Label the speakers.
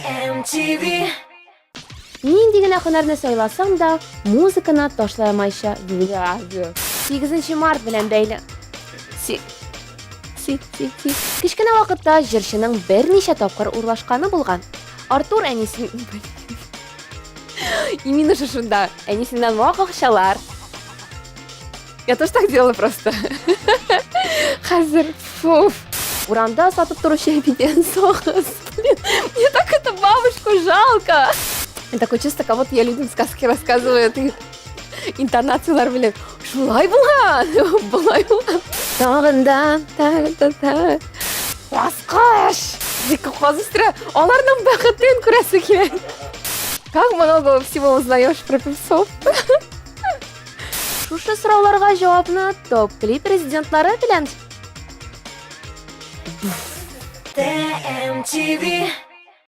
Speaker 1: TMTV.
Speaker 2: Нинди генә һөнәрне сайласаң да, музыканы ташламайча. 8 март белән бәйле. Си си си си. Кечкенә вакытта җырчының берничә тапкыр урлашканы булган. Артур әнисен Именно шушында. Әнисеннән вак акчалар. Я тоже так делала просто. Хәзер, фуф. Урамда сатып торучы әбидән сагыз. Блин, мне так эту бабушку жалко. И такое чувство, как будто я людям сказки рассказываю. Ты интонациялар белән. Шулай булган, болай булган. Тагын да, та та та. Баскыч! Дип каз үстерә. Аларның бәхетен күрәсе килә. Как много всего узнаешь про певцов. Шушы сорауларга җавапны топ-клип резидентлары белән
Speaker 1: TMTV.